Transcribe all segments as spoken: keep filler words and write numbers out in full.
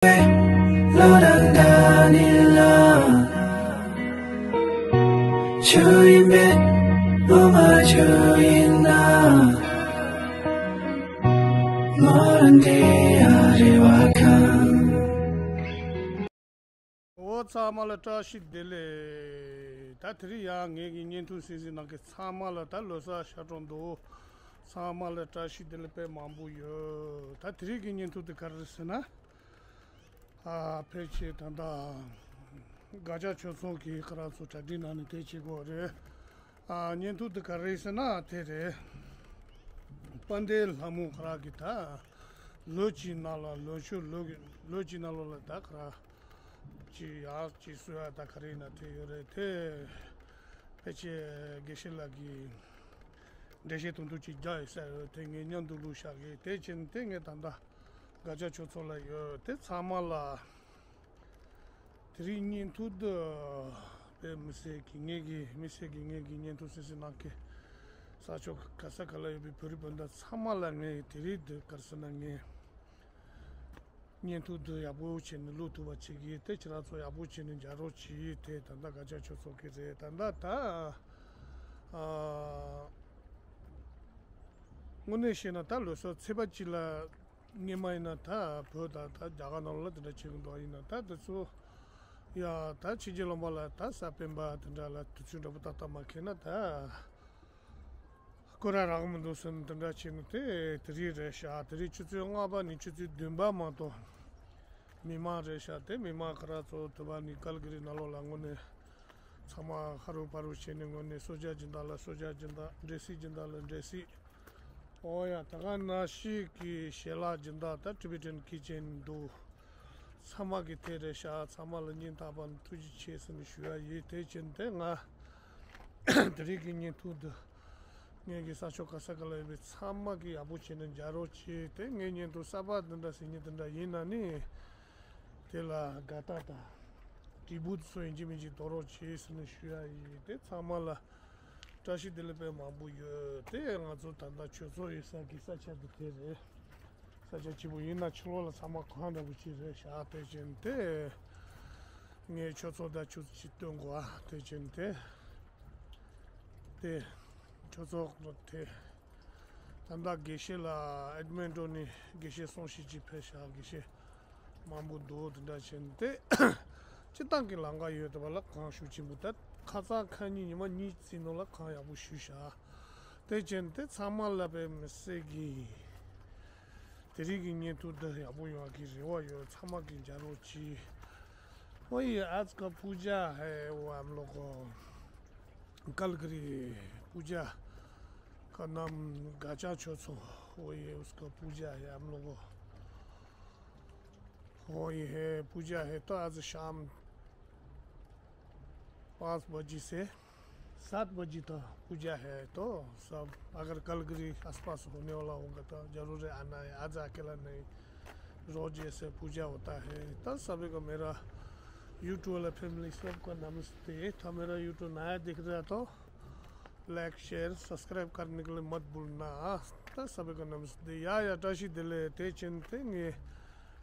ལོ་རང་དགའ་ནི་ལ། ཆུ་ཡིན་པས་ལོ་མ་ཆུ་ཡིན་ན། ལོ་རང་དེ་ཡ་རེ་བ་ཁང་། འོ་ཚང་མ་ལ་བཀྲ་ཤིས་བདེ་ལེགས། ད་དེ་རིང་ཡང་ངེད་ཀྱི་བརྙན་ཐུང་གཟིགས་གཟིགས་གནང་མཁན་ཚང་མ་ལ་ད་ལོ་གསར་ཤར་གྲོང་དུ་ཚང་མ་ལ་བཀྲ་ཤིས་བདེ་ལེགས་དཔེ་མང་པོ་ཡོད། ད་དེ་རིང་གི་བརྙན་ཐུང་དེ་ག་རེ་རེད་ཟེར་ན། ཨ་ཕལ་ཆེར་ད་ལྟ་དགའ་ཆ་ཆོས་ཚོགས་ཀྱི་ཁ་རག་ཚོ་གྲ་སྒྲིག་གནང་ནས་དེ་བྱེད་དགོས་རེད། ཨ་བརྙན་ཐུང་དེ་ག་རེ་རེད་ཟེར་ན་དེ་རེད། དཔལ་ལྡན་ལྷ་མོ་ཁ་རག་གི་ད་ལོ་གཅིག་ནང་ལ་ལོ་མཆོད་ལོ་གི་ལོ་གཅིག་ནང་ལོ་ལ་ད་ཁ་རག་ཅིག་ཡག་ཅིག་གསོལ་བ་ད་ག་རེ་ཡིན་ན་དེ་ཡོད་རེད་དེ། ཕལ་ཆེར་དགེ་བཤེས་ལགས་ཀྱིས་འགྲེལ་བཤད་དུང་དུང་ཅིག་རྒྱག་ཡོད་ས་ཡོད་དེ་ངས་མཉམ་དུ་བླུགས་བཞག་གི་དེ་ཕྱིན་དེ་ངས་ད་ལྟ་དགའ་ཆ་ཆོས་ཚོགས་ལ་ཡོད་དེ་ཚང་མ་ལ་དེ་རིང་བརྙན་ཐུང་འདི་དཔེ་མི་སྲིད་ཀྱི་ངེད་ཀྱི་མི་སྲིད་ཀྱི་ངེད་ཀྱི་བརྙན་ཐུང་སྲིད་སྲིད་གནང་གི་ས་ཕྱོགས་ག་ས་ག་ལ་ཡོད་པའི་བོད་རིགས་སྤུན་ཟླ་ཚང་མ་ལ་ངས་དེ་རིང་འདི་ག་རེ་ཟེར་ན་ངས། བརྙན་ཐུང་འདི་ཡག་པོ་བྱས་ནས་བླུག་ཐུབ་པ་བྱེད་ཀྱི་དེ་ཁྱེད་རང་ཚོ་ཡག་པོ་བྱས་ནས་མཇལ་རོགས་གྱིས་དེ་ད་ལྟ་དགའ་ཆ་ཆོས་ཚོགས་ཀྱི་རེད་ད་ལྟ་ད། ཨ། དངོས་གནས་བཤད་ན་ད་ལོ་གསར་ཚེས་པ་གཅིག་ལ་སྔོན་མ་ཡིན་ན་ད་བོད་དང་ད་རྒྱ་གར་ནང་ལ་དེ་འདྲ་བྱེད་ཀྱི་འདུག་ཡིན་ན་ད་དེ་ཚོ་ཡ་ད་ཕྱི་རྒྱལ་ལུང་པ་ལ་ད་གཟའ་སྤེན་པ་དེ་འདྲ་ལ་དུས་ཚོད་འདྲ་པོ་ཏག་ཏག་མ་འཁེལ་ན་ད། སྐོར་ར་རག་མི་འདུག་ཟེར་ནས་དེ་འདྲ་བྱས་ནས་དེ་དེ་རིང་རེད་ཤག་དེ་རིང་ཆུ་ཚོད་ལྔ་པ་ནས་ཆུ་ཚོད་བདུན་པ་མ་གཏོགས་མི་མང་རེད་ཤག་དེ་མི་མང་ཁ་ར་ཚོ་དུ་བ་ནི་ཀལ་གི་རི་ནང་ལོགས་ལ་དངོས་གནས་ཚང་མ་ཧ་རུ་ཕ་རུ་བྱས་ནས་དངོས་གནས་གསོལ་ཇ་སྦྱིན་བདག་ལ་གསོལ་ཇ་སྦྱིན་བདག་འབྲས་སིལ་སྦྱིན་བདག་ལ་འབྲས་སིལ། ཨོ་ཡ་ད་ག་ནང་བཞིན་གྱི་ཞལ་ལག་སྦྱིན་བདག་ད་ཊི་བི་ཊན་ཁི་ཆེན་འདུག་ཚང་མ་གི་དེ་རེད་ཤག་ཚང་མ་ལ་སྙིང་ཐག་པ་ནས་ཐུགས་རྗེ་ཆེ་ཟེར་ནས་ཞུ་ཡ་ཡིན་དེ་བྱས་ནས་དེ་ང་དེ་རིང་གི་བརྙན་ཐུང་འདི། ངེད་ཀྱི་ས་ཕྱོགས་ག་ས་ག་ལ་ཡོད་པའི་ཚང་མ་གིས་ཡག་པོ་བྱས་ནས་མཇལ་རོགས་བྱེད་དེ་ངའི་བརྙན་ཐུང་གསར་པ་འདི་འདྲ་ཟིན་ཉིན་འདི་འདྲ་ཡིན་ན་ནི། དེ་ལ་དགའ་རྟགས་དང་། འབྲས་བུ་སོགས་ཡིན་གཅིག་མིན་གཅིག་འདོགས་རོགས་བྱེད་ཟེར་ནས་ཞུ་ཡ་ཡིན་དེ་ཚང་མ་ལ་བཀྲ་ཤིས་བདེ་ལེགས་དཔེ་མང་པོ་ཡོད་དེ་ང་ཚོ་ད་ལྟ་ཆོས་ཚོགས་ཡོད་ས་གི་ས་ཆ་འདི་དེ་རེད། ས་ཆ་ཆེ་པོ་ཡིན་ན་ཕྱི་ལོགས་ལ་ཚང་མ་གངས་འདྲ་པོ་ཅིག་རེད་ཤག་དེ་བཞིན་དེ། ངས་ཆོས་ཚོགས་དང་ཆུ་ཚོད་ཅིག་སྟོན་དགོས་ཨ་དེ་བཞིན་དེ། དེ། ཆོས་ཚོགས་དེ། ད་ལྟ་དགེ་བཤེས་ལ་ཨེཌ་མོན་ཊོན་ནས་དགེ་བཤེས་གསུང་བཤད་ཅིག་ཕེབས་ཤག་དགེ་བཤེས་མང་པོ་འདུག་དེ་འདྲ་བྱས་ནས་དེ། སྤྱིར་བཏང་གི་ལམ་ཁ་ཡོད་དེ་བ་ལ་གངས་ཤུགས་ཆེན་པོ་ད་ཁ་སང་ཁ་ཉིན་ཉི་མ་གཉིས་ཙམ་ནང་ལ་གངས་ཡག་པོ་ཞུས་ཤག་དེ་བྱས་ནས་དེ་ཚང་མ་ལ་དཔེ་མི་སྲིད་གི། དེ་རིང་གི་བརྙན་ཐུང་འདི་ཡག་པོ་ཡོང་བ་གི་རེ་བ་ཡོད། ཚང་མ་གིས་མཇལ་རོགས་གྱིས། वही आज का पूजा है, वो हम लोग को कलगरी पूजा का नाम गाचा छोचो, वही उसका पूजा है हम लोग को। वही है, पूजा है, तो आज शाम पाँच बजे से सात बजे तक पूजा है, तो सब अगर कलगरी आसपास होने वाला होगा तो जरूर आना है। आज अकेला नहीं, रोज ऐसे पूजा होता है। तो सभी को मेरा YouTube वाला फैमिली सबको नमस्ते। तो मेरा YouTube नया दिख रहा तो लाइक शेयर सब्सक्राइब करने के लिए मत भूलना। तो सभी को नमस्ते। या या བཀྲ་ཤིས་བདེ་ལེགས། དེ་ཕྱིན་དེ་ངས།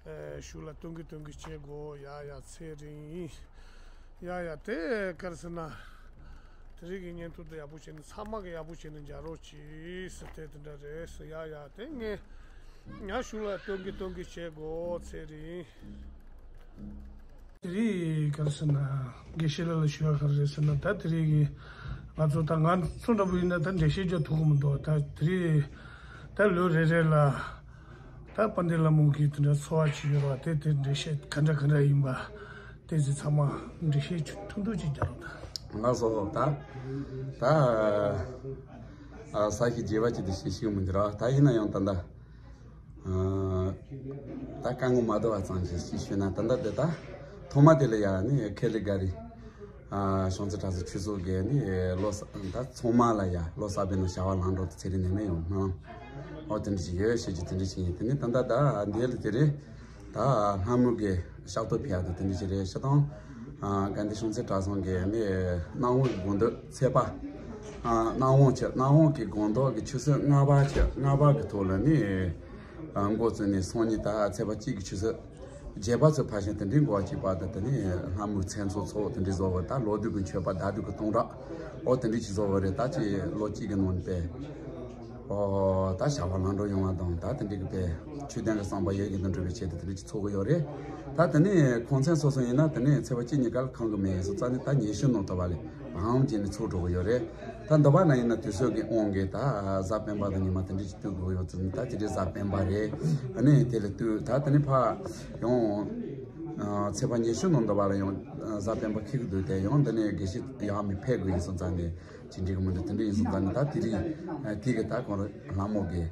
ཨེ་ཤུལ་ལ་སྟོན་གི་སྟོན་གི་བྱེད་དགོས། ཡ་ཡ་ཚེ་རིང་། ཡ་ཡ་དེ་ག་རེ་ཟེར་ན། དེ་རིང་གི་བརྙན་ཐུང་དེ་ཡག་པོ་བྱས་ནས་ཚང་མ་གི་ཡག་པོ་བྱས་ནས་མཇལ་རོགས་གྱིས་ཟེར་དེ་དེ་འདྲ་རེད་ཟེར། ཡ་ཡ་དེ་ངས་ཉ་ཤུལ་ལ་སྟོན་གི་སྟོན་གི་བྱེད་དགོས། ཚེ་རིང་། དེ་རིང་ག་རེ་ཟེར་ན། དགེ་བཤེས་ལགས་ལ་ཞུ་བ་ག་རེ་རེད་ཟེར་ན། ད་དེ་རིང་གི་ང་ཚོ་ད་ང་ཚོ་འདྲ་པོ་ཡིན་ན་ད་འགྲེལ་བཤད་རྒྱག་ཐུབ་ཀྱི་མི་འདུག་ད་དེ་རིང་ད་ལོ་རེ་རེ་ལ་ད་དཔལ་ལྡན་ལྷ་མོ་གི་དེ་འདྲ་འཚོ་བ་ཅིག་ཡོད་ར། དེ་དེ་འགྲེལ་བཤད་ག་འདྲ་ག་འདྲ་ཡིན་པ་དེ་ཚོ་ཚང་མ་འགྲེལ་བཤད་ཐུང་ཐུང་ཅིག་རྒྱག་རོགས་ད། ང་སོ་སོ་ད་ད་ཨ་ས་གི་རྒྱས་པ་ཅིག་དེ་ཤེས་ཤེས་མི་འདུག་ར། ད་ཡིན་ན་ཡང་ད་ད། ཨ་ད་སྐད་ངོ་མ་དོ་བ་ཙམ་ཞིག་ཞུས་ན། ད་ལྟ་དེ་ད་ཐོག་མ་དེ་ལ་ཡ་ནི་ཁེ་ལི་ག་རི་ཨ་བྱང་རྩེ་གྲྭ་ཚང་ཆོས་ཚོགས་ཀྱི་ནི་ལོ་གསར་ད་ཚང་མ་ལ་ཡ་ལོ་གསར་པའི་ནང་བྱ་བ་ལམ་འགྲོ་དེ་ཚེ་རིང་ནས་མེད་ཡོང་ན། ཨོ་དེ་འདྲ་ཞིག་ཡོད་ཞེས་ཀྱི་དེ་འདྲ་ཞིག་ཡིན། དེ་ནི་ད་ལྟ་ད་འདི་ལ་དེ་རེད། ད་ལྷ་མོ་གི་ཕྱག་ཐོ་ཕེབས་ཡག་དེ་དེ་འདྲ་ཞིག་རེད། ཤ་ཐང་ཨ་དགའ་ལྡན་བྱང་རྩེ་གྲྭ་ཚང་གི་ནི་སྣང་བ་གི་དགོངས་དོན་ཚེས་པ། ཨ་སྣང་བ་ཆེ་སྣང་བ་གི་དགོངས་དོན་གི་ཆུ་ཚོད་ལྔ་པ་ཆེ་ལྔ་པ་གི་ཐོག་ལ་ནི་ཨ་འགོ་བཙུགས་ནས་སང་ཉིན་ད་ཚེས་པ་གཅིག་གི་ཆུ་ཚོད་ རྗེས་དཔག་ཚོས་ཕར་ཕྱིན་དེ་འདྲའི་འགོ་བ་གཅིག་པ་དང་དེ་ནས་ལྷ་མོའི་མཚན་ཚོགས་ཚོགས་དེ་འདྲའི་བཟོ་བ་ད་ལོ་དུས་ཀྱི་མཆོད་པ་ཟླ་དུས་ཀྱི་གཏོང་རག་ཨོ་དེ་འདྲའི་ཅིག་བཟོ་བ་རེད། ད་ཅིག་ལོ་གཅིག་གི་ནང་ནས་པས་ཨོ་ད་བྱ་བ་ལམ་འགྲོ་ཡོང་བ་དང་ད་དེ་འདྲའི་གི་པས་ཆོས་ལྡན་གྱི་བསམ་པ་ཡོད་ཀྱི་དང་འགྲུབ་པའི་ཆེད་དུ་དེ་འདྲའི་ཅིག་ཚོགས་གི་ཡོད་རེད། ད་དེ་ནས་ཁོང་མཚན་སོ་སོ་ཡིན་ན་དེ་ནས་ཚེས་པ་གཅིག་གཉིས་ཀ་ལ་ཁོང་གི་མེ་ཡིན་སོ་རྩ་ནས་ད་ཉི་ཤུ་ནང་ལྟ་བ་ལས་བང་བྱས་ནས་ཚོགས་འགྲོ་གི་ཡོད་རེད། ད་འདི་པ་ན་ཡིན་ན་དུས་ཚོད་ཀྱི་དབང་གིས་ད་གཟའ་སྤེན་པ་དང་ཉི་མ་དེ་འདྲ་ཅིག་བསྟུད་དགོས་ཡོད་ཙང་ད་དེ་འདྲའི་གཟའ་སྤེན་པ་རེད། ཨ་ནི་དེ་ལ་བསྟུད་ད་དེ་ནི་ཕ་ཡང་ཚེས་པ་ཉི་ཤུ་ནང་འདི་པ་ལ་ཡང་གཟའ་སྤེན་པ་འཁེལ་གི་འདུག་དེ་ཡང་འདི་ནས་དགེ་བཤེས་ཡག་མི་ཕེབས་དགོས་ཡིན་སོང་ཙང་ནས་ཅི་འགྲིག་གི་མི་འདུག་དེ་འདྲ་ཡིན་སོང་ཙང་ནས་ད་དེ་རིང་དེ་གི་ད་ཁོང་རང་ལྷ་མོ་གི་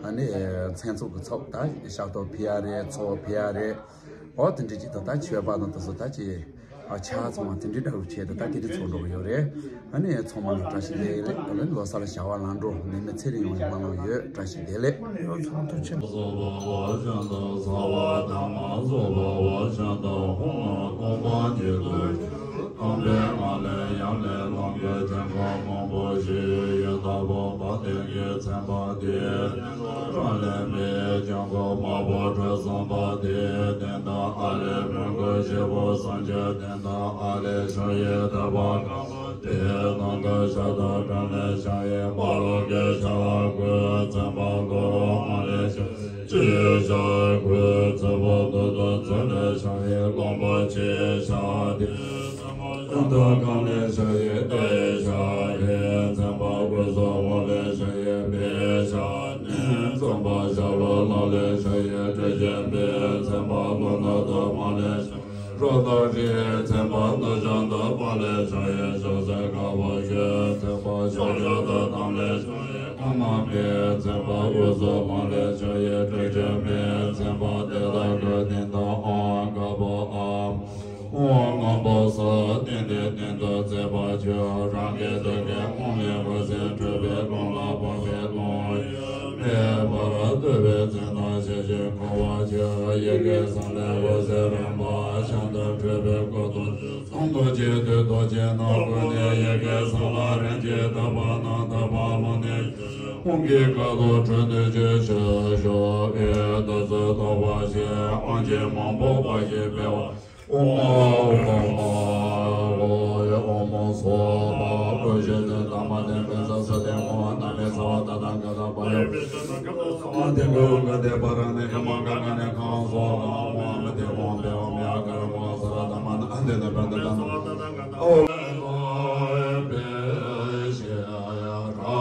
ཨ་ནི་མཚན་ཚོགས་ཀྱི་ཚོགས་ད་ཞག་ཐོག་ཕི་ཡ་རེད་ཚོགས་ཕི་ཡ་རེད། ཨོ་དེ་འདྲ་ཅིག་ད་ད་མཆོད་པ་དང་དེ་ཚོ་ད་ཅི། ཨ་ཆ་ཚང་མ་དེ་འདྲའི་འདྲ་བོ་བྱས་ཏེ་ད་དེ་འདྲའི་ཚོགས་འགྲོ་གི་ཡོད་རེད། ཨ་ནི་ཚང་མ་ལ་བཀྲ་ཤིས་བདེ་ལེགས། ཨ་ནི་ལོ་གསར་ལ་བྱ་བ་ལམ་འགྲོ་ནད་མེད་ཚེ་རིང་ཡོང་བའི་སྨོན་ལམ་ཡོད། བཀྲ་ཤིས་བདེ་ལེགས། ཡོ་ཚང་ཐུགས་རྗེ་ཆེ། དེ་ནང་དུ་ཤ་དང་སྒྲ་ལས་བྱུང་བའི་དཔའ་བོ་གི་ཤ་བ་ཀུན་ཚན་པ་ཀླུ་དབང་ལས་བྱུང་བའི་ཅི་ཡི་ཤ་ཀུན་ཚན་པ་ཀླུ་དང་ཚན་ལས་བྱུང་བའི་གླང་པོ་ཆེའི་ཤ་དེ་ཚན་པ་ཤ་དང་གང་ལས་བྱུང་བའི་ཏའི་ཤ་ཡི་ཚན་པ་ཀུན་སོགས་དབང་ལས་བྱུང་བའི་མེའི་ཤ་ནི་ཚན་པ་ཤ་ལོ་ལ་ལས་བྱུང་བའི་དྲི་ཞིམ་པའི་ཚན་པ་ལོ་ན་དང་མ་ལས་བྱུང་རོ་དང་རིའི་ཚན་པ་རྣམ་ཤེས་དང་པ་ལས་བྱུང་བའི་ཤོག་ཟས་དཀར་པོ་ཆུའི་ཚན་པ་ཤོག་བྱ་དང་ནམ་ལས་བྱུང་བའི་ཨ་མ་མེའི་ཚན་པ་དབུས་སུ་མ་ལས་བྱུང་བའི་དྲི་ཞིམ་མེའི་ཚན་པ་དེ་དག་གི་སྟེང་དུ་ཨོཾ་དཀར་པོ་ཨ་ཨོཾ་སྔོན་པོ་སུ་སྟེང་དེའི་སྟེང་དུ་བརྩེགས་པ་ཆུ་རང་གི་ཐུགས་ཀའི་དབང་ལས་འོད་ཟེར་འཕྲོས་པའི་ཀློང་ལ་བབས་པའི་ཀློང་། མེ་འབར་བ་བརྟོལ་བའི་ཚེ་ན་ཞལ་བཞུགས་འཁོར་བ་ཆེ་ཡི་གེ་གསུམ་ལས་འོད་ཟེར་རིམ་པ་བྱང་དུ་འཕྲོས་པའི་སྐུ་གདུང་ཟེར་གསུང་རྡོ་རྗེ་ཐུགས་རྡོ་རྗེ་ནག་པོ་ནས་ཡི་གེ་གསུམ་ལ་རིན་ཆེན་ཐུབ་པ་ན་ཐུབ་པ་ལོ་ནས་དབང་གི་ཁ་དོག་འཕྲོ་འདུ་བཅུ་ཞུ་ཞོ་ཨེ་ཏི་ཙི་ཐོག་པ་ཞེས་དབང་ཆེན་མང་པོ་པ་ཞེས་སྤེལ་བ། ཨོཾ་ཨོཾ་ཨོཾ་ཨོཾ་སྭཱ་ཧཱ། ཨོཾ་ཨོཾ་སྭཱ་ཧཱ། ཨོ་ཞེས་དོན་དམ་པ་དེ་ཀུན་ས་སུ་དེ་ཧོ་ན་མེ་ས་བ་ད་དང་ག་ད་པ་ཡོ་ཨ་དེ་ཀུན་ག་དེ་པ་ར་ནེ་ཁ་མ་ག་ག་ནེ་ཁ་སྭཱ་ཧཱ། ཨོཾ་ཨ་མི་དེ་ཧོ་དེ་ཧོ་མེ་ཨ་ག་ར་མ་ས་ར་ད་མ་ན་ཨ་དེ་ནེ་པ་ད་ད་ཨོ་ཨོ་བེ་ཤེ་ཡ་ར་པ།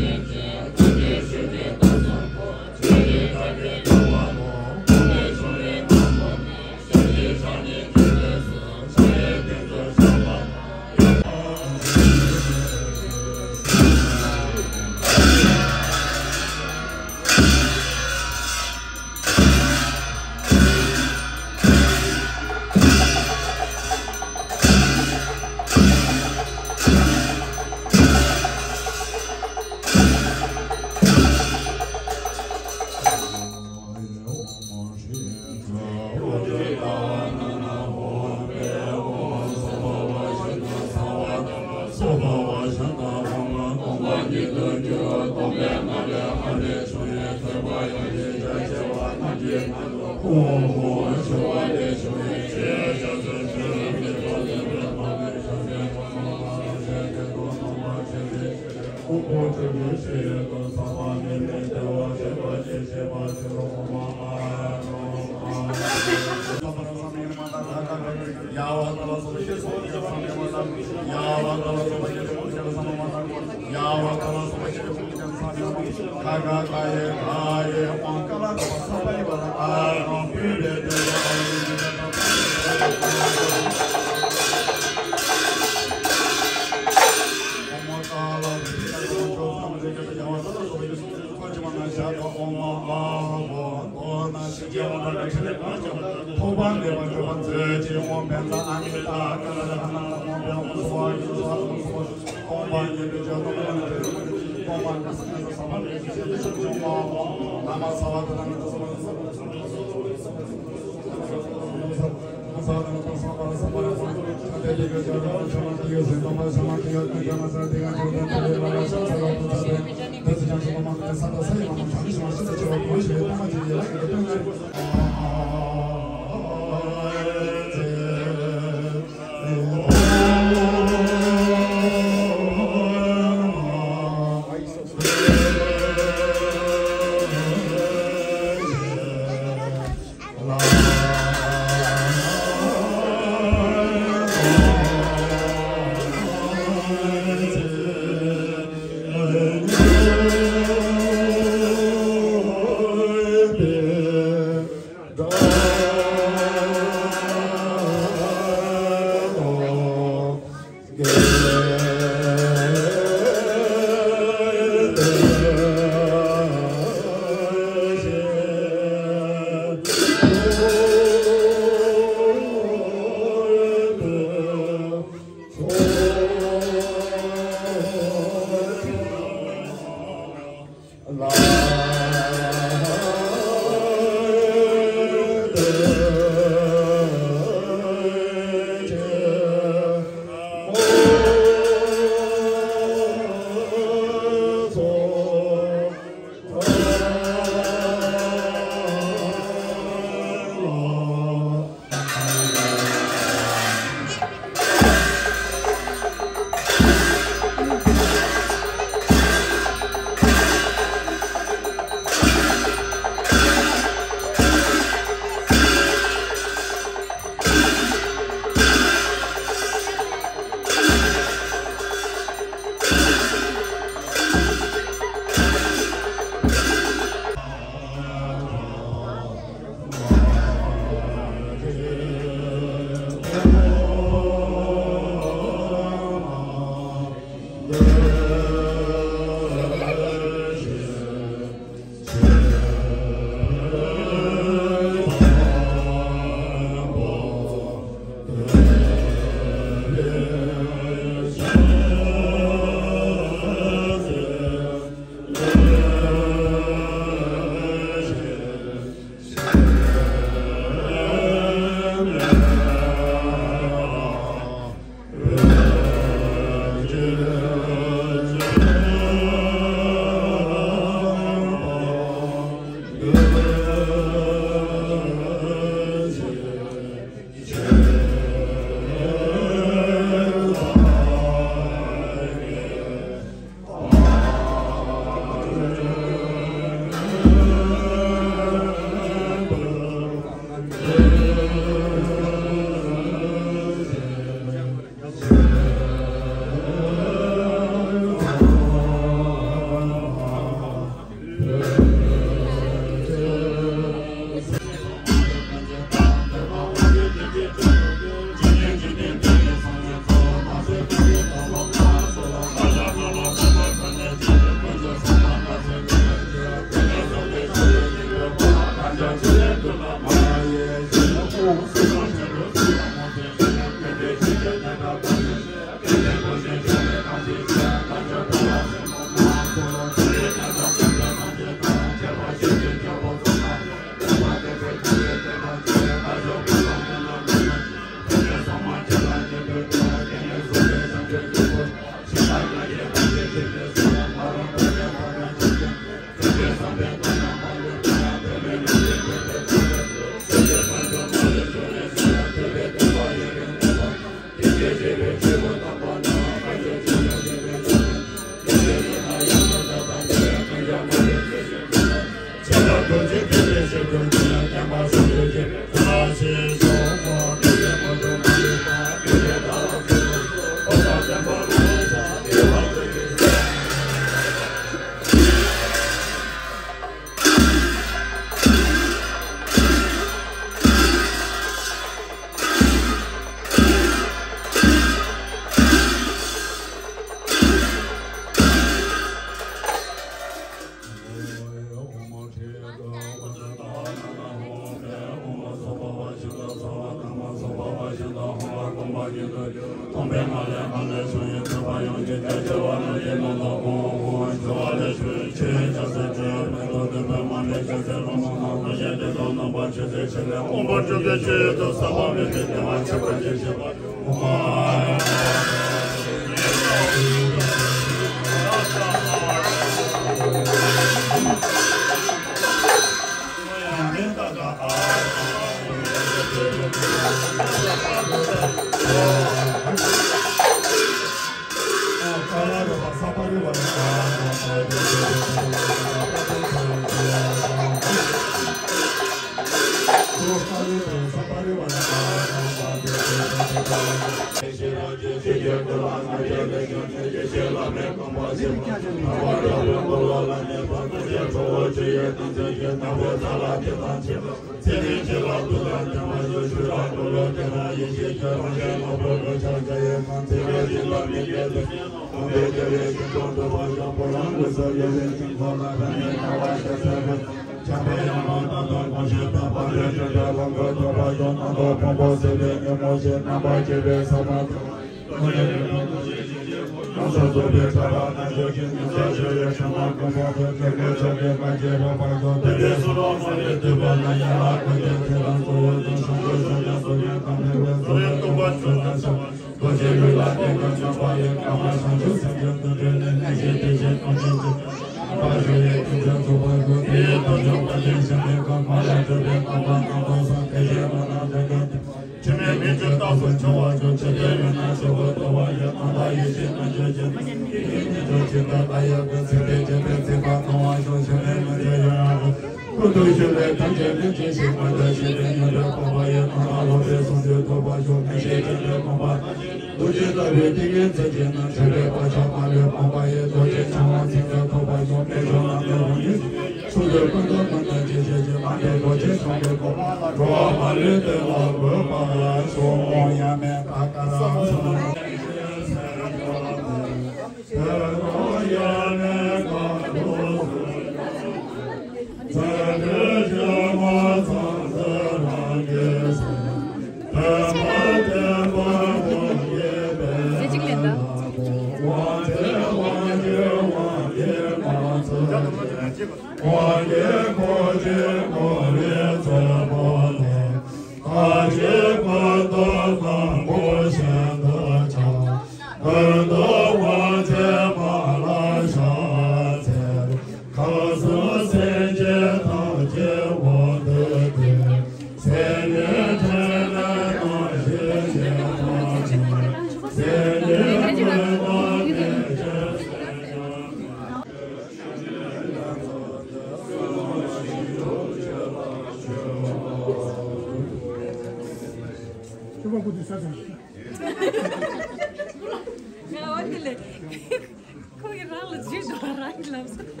ཁོ་གི་རང་ལ་བརྗོད་དོ། རང་གི་ལབ་སོང་།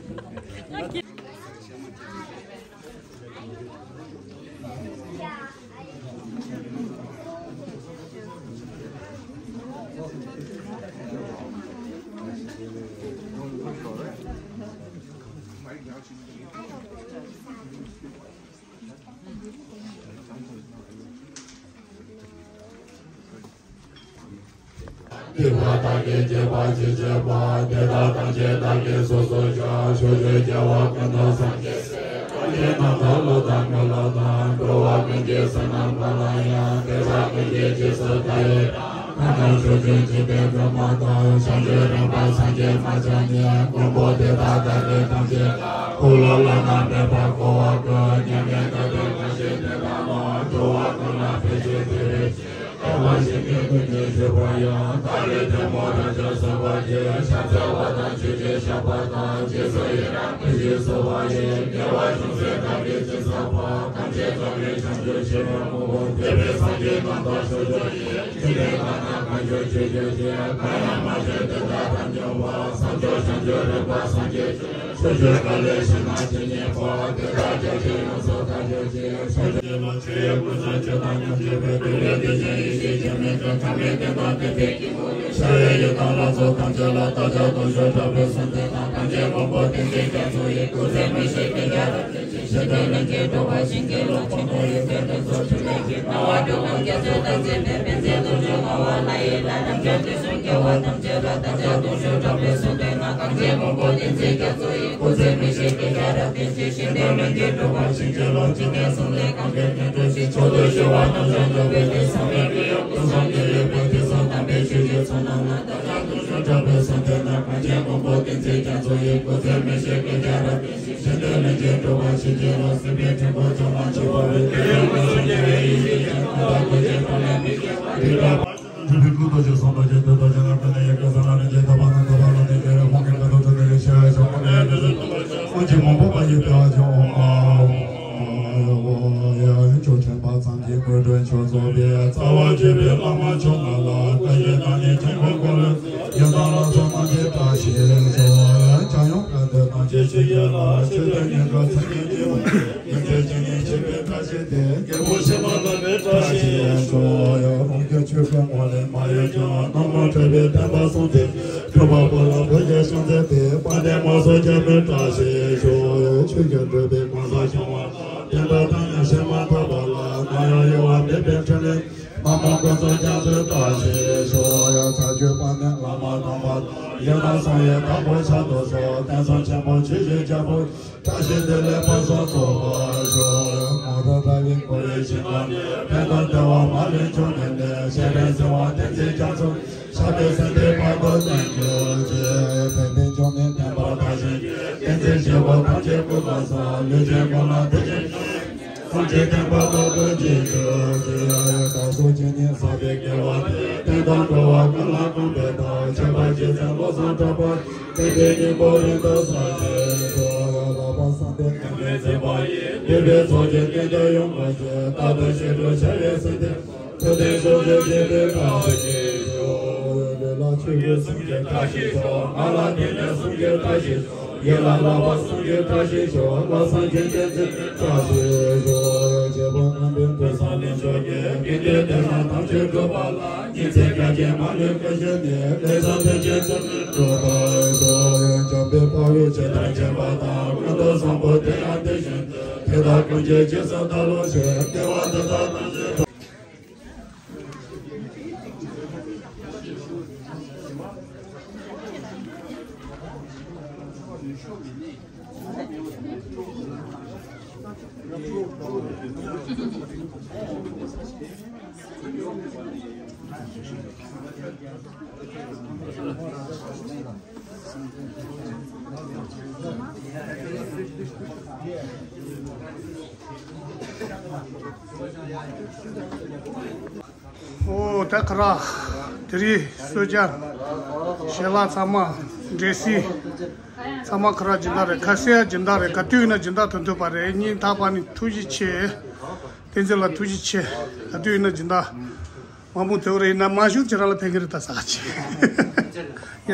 སྲིད་པ་བདག་གིས་བགྱིས་པ་ཅི་བྱེད་པ། དེ་དག་ཐམས་ཅད་བདག་གིས་སོ་སོར་བཤགས། ཕྱོགས་བཅུའི་རྒྱལ་བ་ཀུན་ཏུ་སངས་རྒྱས་སྲས། སངས་རྒྱས་རྣམས་དང་ཀླུ་དང་མི་ཀླུ་དང་། འགྲོ་བ་ཀུན་གྱི་བསོད་ནམས་ཀུན་ལ་ཡང་། དེ་དག་ཀུན་གྱི་རྗེས་སུ་བདག་ཡི་རང་། ཐོབ་ནས་ཕྱོགས་བཅུའི་འཇིག་རྟེན་དུ་མ་ཐོབ། བྱང་ཆུབ་རིམ་པ་སངས་རྒྱས་མ་ཆགས་ནས། མགོན་པོ་དེ་དག་བདག་གིས་ཐམས་ཅད་ལ། འཁོར་ལོ་བླ་ན་མེད་པ་བསྐོར་བ་ཀུན། མཉམ་མེད་དག་པའི་དངོས་གཞི་དེ་དག་ལ། འགྲོ་བ་ཀུན་ལ་ཕན་ཕྱིར་བརྩེ་བའི་ཕྱིར། བདེ་བར་གཤེགས་པའི་ཀུན་གྱི་སྤྱོད་པ་ཡང་། ཏཱ་ལའི་ཐལ་མོ་སྦྲང་ཆར་སོགས་པ་ཡིས། ཕྱག་འཚལ་བ་དང་མཆོད་ཅིང་བཤགས་པ་དང་། རྗེས་སུ་ཡི་རང་བསྐུལ་ཞིང་གསོལ་བ་ཡི། དགེ་བ་ཅུང་ཟད་བདག་གིས་ཅི་བསགས་པ། ཐམས་ཅད་རྫོགས་པའི་བྱང་ཆུབ་ཆེན་པོའི་ངོ་བོ། ཐེག་པའི་སངས་རྒྱས་རྣམས་དང་ཕྱོགས་བཅུ་ཡི། འཇིག་རྟེན་དག་ན་གང་བྱུང་ཆོས་ཀྱི་རྗེ། གང་ཡང་མ་བྱོན་དེ་དག་ཐམས་ཅད་པ། བསམ་བྱུང་བྱང་ཆུབ་རིམ་པ་སངས་རྒྱས་ཆོས། ཕྱོགས་བཅུའི་བཀའ་ལས་ཕྱི་ནང་ཇི་སྙེད་པ། དེ་དག་རྒྱ་ཆེར་ཡོངས་སུ་དག་བྱུང་ཅིག་ཕྱོགས་བཅུའི་ལོངས་སྤྱོད་ཡོད་ཀུན་བཟང་ཆོས་དང་མཉམ་སྤྱོད་པའི། འདུལ་བའི་གཏེར་ཆེན་ཡེ་ཤེས་ཆེན་མོའི་ཚུལ། ཐ་མལ་གཏན་དུ་བདེན་པའི་སྐྱེས་བུ་ཡི། ཤ་ཡི་ཡི་དམ་ལྷ་ཚོགས་ཐམས་ཅད་ལ། བདག་ཅག་ལྟུང་བཤགས་དྲག་པོའི་གསུང་དེ་དང་། གངས་ཅན་མགོན་པོ་བསྟན་འཛིན་རྒྱ་མཚོ་ཡི། སྐུ་ཚེ་མི་ཤིགས་པའི་ཤ་ར་གཅིག་གཞན་དོན་ལྷུན་གྱིས་གྲུབ་པ་བྱིན་གྱིས་རློབས། ཕུང་པོ་ཡི་གེགས་དང་ཚོགས་བཅས་ལས་ཀྱི། སྣང་བ་དྲུག་དང་རྒྱ་མཚོའི་རྟགས་མཚན་སྦས། པཉྩེ་དུར་ཁྲོད་ངོ་བོ་ལྷ་ཡི་ལྷ། རབ་འབྱམས་དུས་གསུམ་རྒྱལ་བ་ཐམས་ཅད་ལ། བདག་ཅག་ལྟུང་བཤགས་དྲག་པོའི་གསུང་དེ་ནི། གངས་ཅན་མགོན་པོ་བསྟན་འཛིན་རྒྱ་མཚོ་ཡི། སྐུ་ཚེ་མི་ཤིགས་པའི་ཤ་ར་གཅིག་གཞན་དོན་ལྷུན་གྱིས་གྲུབ་པ་བྱིན་གྱིས་རློབས། འཇིག་རྟེན་གསུམ་ལས་གང་བྱུང་དོན་གྲུབ་ཕྱིར། མཆོག་ཏུ་གྱུར་པ་རྣམ་གཞག་སྟོན་པའི་ལྷ། བསམ་ཡས་མི་གཡོ་ཀུན་བཟང་དེ་ཡི་དཔལ། དུས་གསུམ་དམ་པའི་ཆོས་ཀྱི་ཚོགས་རྣམས་ལ། བདག་ཅག་ལྟུང་བཤགས་དྲག་པོའི་གསུང་དེ་ནི། གངས་ཅན་མགོན་པོ་བསྟན་འཛིན་རྒྱ་མཚོ་ཡི། སྐུ་ཚེ་མི་ཤིགས་པའི་ཤ་ར་གཅིག་གཞན་དོན་ལྷུན་གྱིས་གྲུབ་པ་བྱིན་གྱིས་རློབས། སྲིད་པའི་འཁྲུལ་འཁོར་བཅོམ་ལ་མཆོད་པ་འབུལ། དེ་ཡང་ཀུན་བཟང་རྒྱལ་བའི་ཡེ་ཤེས་ཀྱི། ཀུན་བཟང་ཀུན་གྱི་ཐོག་ལས་མི་སྐྱེ་བ། དེ་ལྟར་སྤྱོད་པའི་ཀུན་རྟོག་ཅན་སངས་རྒྱས་ཀྱི། དོན་དམ་གཞན་དབང་མེད་ནས། ཡ་གི་ས་ལ་ནི་ཇི་ལྟ་བ་ན། ལྟ་བ་ལ་ནི་ཇི་རིགས་སྤོང་གི། ཀ་ཏོ་ཐུན་ཏེ་ཡེ་ཤེས་ཡ་ཞོག་མ་ནས་ཡ་ནི་ཀུན་གྱི་མང་པོ་པ་ཡི་ལྟ་བ་ཅན། ཨོཾ་ཨཱཿཧཱུྃ་ཧཱུྃ་ཧཱུྃ་ཧཱུྃ། ཆོས་ཐོས་པ་ཙམ་གྱིས་ཀུན་གྲོལ་མཆོག་རྫོགས་པའི། རྩ་བ་གཅོད་པའི་བླ་མ་མཆོག་རྣམས་ལ། བཀའ་བཞིན་བདག་ནི་ཆོས་མགོན་འཁོར་ལོའི། ཡི་དམ་ལྷ་ཚོགས་རྣམས་ཀྱིས་བཀྲ་ཤིས་ཤོག། འཇམ་དབྱངས་དཔལ་ལྡན་ཐམས་ཅད་མཆོད་བྱེད་ལྷ། མཆོད་རྟེན་སྙིང་ག་མཚན་ཉིད་ཀྱི་དབང་། ཉི་ཚེ་གཅིག་ནི་བྱེད་པའི་བཀྲ་ཤིས་དེ། རྒྱལ་པོ་ཕྱི་མ་ལྟ་བུའི་བཀྲ་ཤིས་ཤོག། ཡང་རང་རྒྱལ་ཆོས་སྐུ་ངོ་ལས་མ་གཡོས་ཀྱང་། རྣམ་པར་གྲོལ་བའི་བདེན་པ་གསུངས་ཏེ། སྤྲུལ་པ་པོ་ལ་བོད་ཀྱི་ཤིང་རྩེ་སྟེ། དཔལ་ལྡན་དམག་ཟོར་རྒྱལ་པོའི་བཀྲ་ཤིས་ཤོག། ཆོས་ཀྱི་སྤྲུལ་པའི་གང་ཟག་བྱུང་བ་དང་། བསྟན་དགྲ་དང་ནི་ཕྱིར་མ་ཐོབ་པ་ལ། ནམ་ཡང་གཡོ་བ་མེད་པའི་འཕྲིན་ལས། མ་མོ་ཀུན་ཚོགས་རྒྱ་མཚོའི་བཀྲ་ཤིས་ཤོག། ཡང་ཚར་གཅོད་པ་ནི་བླ་མ་དམ་པ་དང་། ཡི་དམ་སངས་རྒྱས་དྭགས་པོ་ཤར་དུ་སོགས། བསྟན་སྲུང་ཆེན་པོ་ཆོས་ཀྱི་རྒྱལ་པོ། བཀྲ་ཤིས་བདེ་ལེགས་ཕུན་སུམ་ཚོགས་པར་ཤོག། མོའུ་འགལ་ཟླ་བའི་འཁོར་བའི་ཞིང་ཁམས་ནས། ཕན་དང་བདེ་བ་མ་ལུས་འབྱུང་ནུས་ནས། གཞན་ཕན་བྱུང་བ་བསྟན་འཛིན་རྒྱ་མཚོ། ཕྱག་འཚལ་སེམས་དཔའི་དཔལ་དུ་བསྟན་གྱུར་ཅིག། ཕན་བདེ་འབྱུང་གནས་བསྟན་པ་དར་ཞིང་རྒྱས། བསྟན་འཛིན་ཆོས་སྐུ་ཐམས་ཅད་སྐུ་གསུམ་སོགས། ལུས་ཅན་ཀུན་ལ་བདེ་སྐྱིད་འབྱུང་ནུས། སངས་རྒྱས་བསྟན་པ་རྟག་ཏུ་རྒྱས་གྱུར་ཅིག། བདག་སོགས་ཇི་སྙེད་བསགས་པའི་དགེ་བ་དེས། བསྟན་དང་འགྲོ་བ་ཀུན་ལ་གང་ཕན་དང་། ཁྱད་པར་ཅན་བློ་བཟང་གྲགས་པ། བསྟན་པའི་སྙིང་པོ་རིང་དུ་གསལ་བྱེད་ཤོག། ལྷག་པར་བསམ་གཏན་དམ་པའི་མཛད་པ་ཡིས། འདུས་པའི་ཚོགས་ཀྱི་རྟེན་དུ་ཡོངས་བསྐོར་ཅིག། རྟག་ཏུ་ཞི་ཁྲོ་འཆར་བའི་སེམས་ལྡན། ཐུབ་བསྟན་ཕྱོགས་བཅུར་རྒྱས་པའི་བཀྲ་ཤིས་ཤོག། ལུས་ལ་ཆོས་ཀྱི་གསུང་གི་བཀྲ་ཤིས་ཤོག། ངག་ལ་ཐོས་པའི་གསུང་གི་བཀྲ་ཤིས་ཤོག། ཡིད་ལ་བརླག་པ་གསུང་གི་བཀྲ་ཤིས་ཤོག། ལྷག་བསམ་མཁྱེན་བརྩེ་འཛིན་པའི་བཀྲ་ཤིས་ཤོག། རྗེ་འབངས་རྣམས་ཀུན་ཏུ་བསམ་ལས་མཆོག་གི། དགེ་འདུན་དེ་རྣམས་ཐམས་ཅད་གྲུབ་པ་ལ། ཉི་ཚེ་བརྒྱ་བརྒྱའི་མ་ལུས་བསྐུལ་ཞིང་ནི། ལས་བཟང་ཐམས་ཅད་ཚུལ་བཞིན་འགྲུབ་པར་ཤོག། འཇམ་དཔལ་དཔའ་བོས་ཇི་ལྟར་མཁྱེན་པ་དང་། ཀུན་ཏུ་བཟང་པོ་དེ་ཡང་དེ་བཞིན་ཏེ། དེ་དག་ཀུན་གྱི་རྗེས་སུ་བདག་སློབ་ཕྱིར། དགེ་བ་འདི་དག་ཐམས་ཅད། ཨོ་ད་ཁ་ར། དེ་རིང་གསོལ་ཇ། ཞལ་ལག་ཚང་མ། འབྲས་སིལ། ཚང་མ་ཁ་ར་སྦྱིན་བདག་རེད། ཁ་སེ་ཡ་སྦྱིན་བདག་རེད། ག་དུས་ཡིན་ན་སྦྱིན་བདག་ཐོན་ཐུབ་པ་རེད། སྙིང་ཐག་པ་ནས་ཐུགས་རྗེ་ཆེ། བསྟན་འཛིན་ལགས་ཐུགས་རྗེ་ཆེ། ག་དུས་ཡིན་ན་སྦྱིན་བདག་མང་པོ་ཐོན་རེད། ཡིན་ན་མ་བྱུང་ཁྱེད་རང་ལ་ཕན་གི་རེད། ད་ས་ག་ཆེ། ཡ་ཡ།